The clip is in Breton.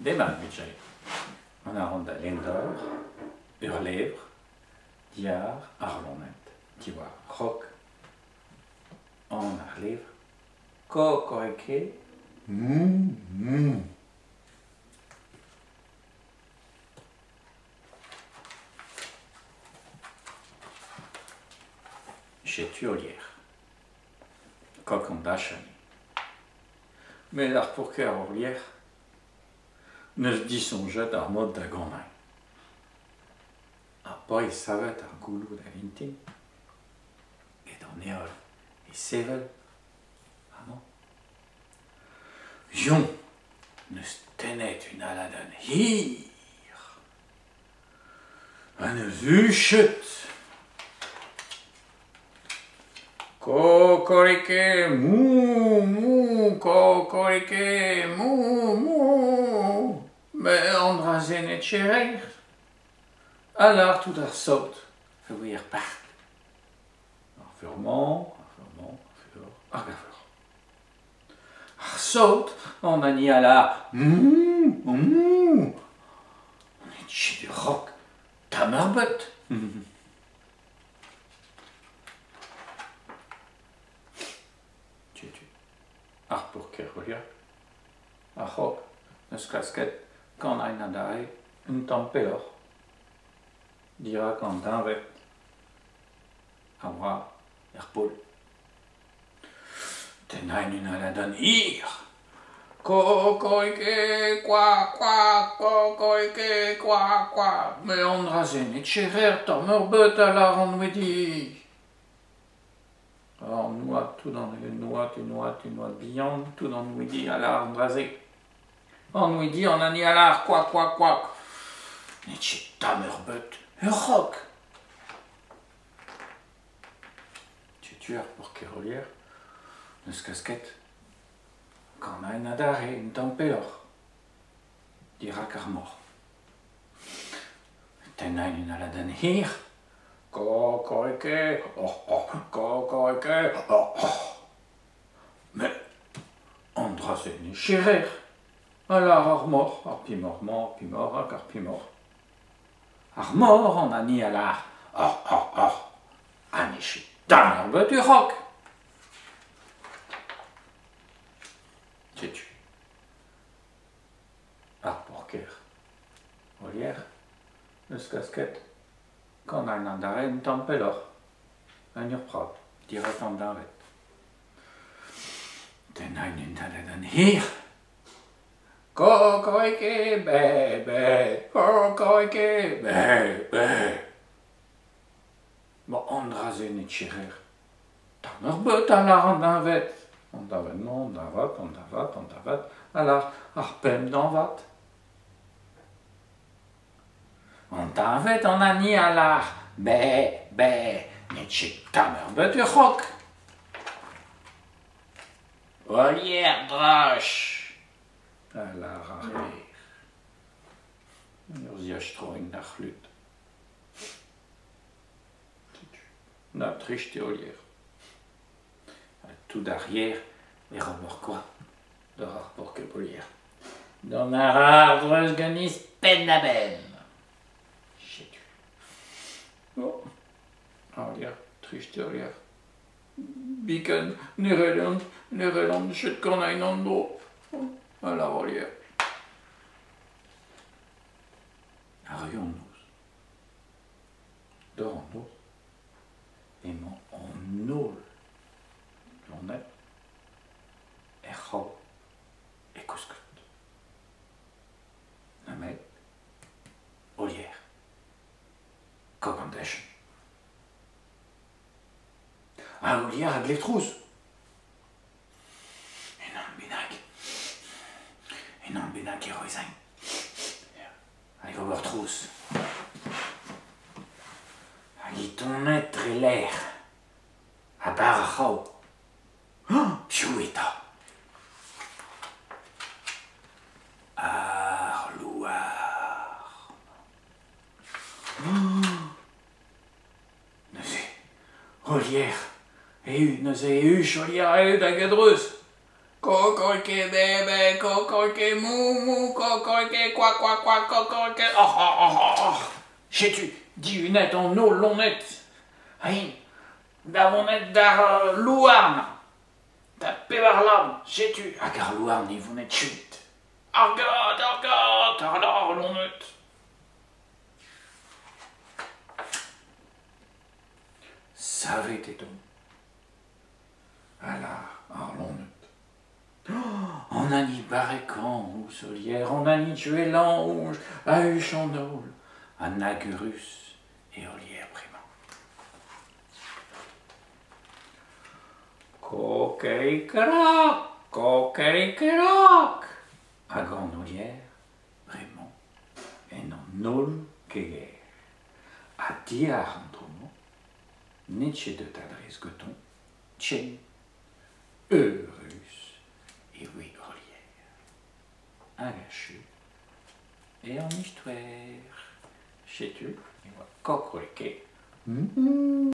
Demat, Vijay. Mont a ran da lenn deoc'h ur levr diàr ar loened, diwar Rock an ar levr Kokoreke mou mou. Setu Olier. Kok an dachenn. Met ar poker Olier 'neus disoñjet ar mod da ganañ. Ha pa eo savet ar gouloù da vintin, get an heol é sevel amañ, Jon 'neus tennet un aladenn hir ha 'neus huchet. Kokoreke mou mou kokoreke mou mou met an dra-se n'eo ket reizh. A lâr tout ar saout e voe er park. Ar feur-mañ, ar feur-mañ, ar feur hag ar feur. Ar saout an hini a lâr mou mou n'eo ket ur rok tamm ebet. Setu ar paour-keolier a-raok 'neus klasket kanañ adarre un tamm pelloc'h dirak an deñved a oa er poull. Tennañ un aladenn hir. Kokoike kwa kwa kokoike kwa kwa met an dra-se n'eo ket ret tamm ebet a lâran wedi. An oad tout an un oad, un oad, un oad bihan, tout an wedi a lâr an dra-se. An wedi an hini a lâr kwa kwa kwa. N'eo ket tamm ebet ur c'hog. Setu ar paour-keolier n'eus klasket kanañ adarre un tamm pelloc'h dirak ar mor. Tennañ un aladenn hir. Kokoreke, oh oh, kokoreke, oh oh. Met an dra-se n'eo ket ret a lâr ar mor, ar pemoc'h-mañ, ar pemoc'h hag ar pemoc'h. Ar mor an hini a lâr oh oh oh ha n'eo ket tamm ebet ur c'hog. Setu ar paour-kaer Olier n'eus klasket kanañ adarre un tamm pelloc'h en ur prad dirak an deñved. Tennañ un taladenn hir. Kokoreke bè bè, kokoreke bè bè. Ma an dra-se n'eo ket ret. Tamm ebet a lâr an deñved. An deñved-mañ, an dañvad, an dañvad, an dañvad a lâr ar pemp dañvad. An deñved an hini a lâr bè bè n'eo ket tamm ebet ur c'hog. Olier droch a lâr ar yer. En ur ziastroiñ ar c'hlud. Setu na trist eo Olier. Ha tout ar yer e ober kwa d'ar ar paourkaezh Olier. Dont a ra àr-dreuz ganit penn-da-benn. Setu. Oh, Olier, trist eo Olier. Biken ne c'hellan ne c'hellan ket kanañ en-dro a lâr Olier. Arru an noz. Doc'h an noz emañ an holl loened er c'hraou é kousket. Nemet Olier, kog an dachenn. Ha Olier a glev trouz. Unan bennak, unan bennak e roez-eñ. Hag ober trouz. Hag e tonet dre lec'h ha barr ar c'hraou. Piv eta? Ar louarn. Neuze, Olier, eeun, neuze e huch Olier eeun hag a-dreuz. Kokorike bebe, kokorike mou mou, kokorike kwa kwa kwa, kokorike oc'h oc'h oc'h oc'h. Setu dihunet an holl loened. Ha int da vonet d'ar louarn. Da pevar lamm, setu hag ar louarn e vonet kuit. Argad, argad, ar loened. Savet edont. A lâr ar loened. An hini barrekañ ouzh Olier, an hini uhelañ ouzh a-us an holl, ha nag eürus eo Olier bremañ. Kokerikrak, kokerikrak, a gan Olier bremañ en an holl gêr. Ha diàr an dro-mañ, n'eo ket deut a-dreuz gantañ ken eurus e voe Olier. Hag achu eo an istoer. Setu e oa kokorike.